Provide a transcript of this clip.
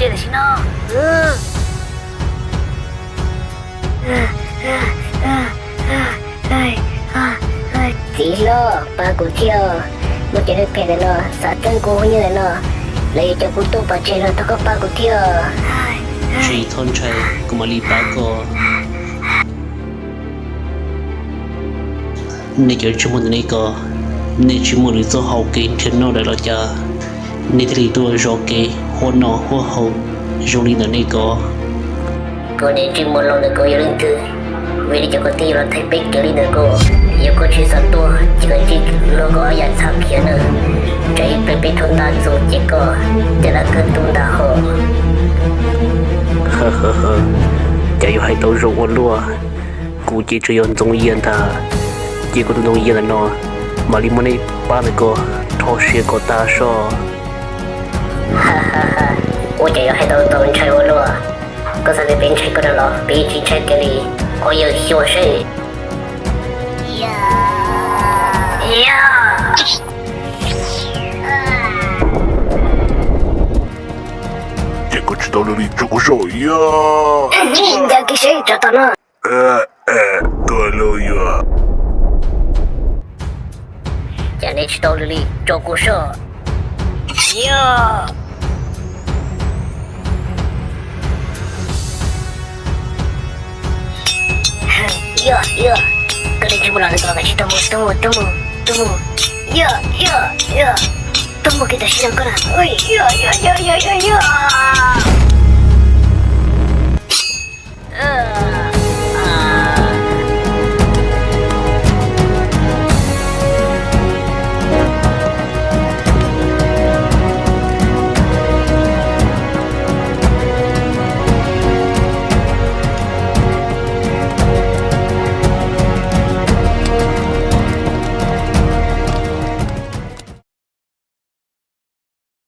Tsis tam sim no. Txiv hlob, pab kuv thiab. Muaj cov neeg phem ntawm no xav txeeb kuv haiv neeg ntawm no, lawv yuav coj kuv tuaj pov tseg los thov koj pab kuv thiab. Tsis txhob ntshai, kuv mam li pab koj. Nej cov ntsej muag ntawm nej ko, nej tsis muaj lwm txoj hau kev nrhiav noj lawm los cas? Nej thiaj li tuaj zov kev huab noj huab haus zoo li ntawm nej ko. Koj niag ntsej muag loj ntawm koj yog leej twg? Vim li cas koj thiaj yuav los thaiv peb kev li ntawm koj? Yog koj tsis xav tuag ces koj cia li los koj ob yam txhab khiav na. Tsam ib pliag peb thaub ntaj txus ces koj caj dab kawg tu ntaj hos. Cas yuav hais tau zoo ua luaj, kuv ces tsuas yog Ntxoov Yias ntag. Ces kuv tus Ntxoov Yias ntawm no mam li muab nej pab ntawm ko rho siav kom tag soj. Ua cas yuav hais tau txaus ntshai ua luaj? Koj xav tias peb ntshai koj no los? Peb yeej tsis ntshai kiag li. Koj yeej xyuas seb. Ces koj tsis tau lwm li, tso kuv soj. Ncaws kiag seb, tso tom no. Tuaj lauj yuav. Cas nej tsis tau lwm li, tso kuv soj. Yog, yog, koj li tsis mus los ntawm ko, koj tsis tau mus, tub mus, tub mus, tub mus. Yog, yog, yog, tub mus kiag tam sim no koj na. Yog, yog, yog, yog, yog, yog.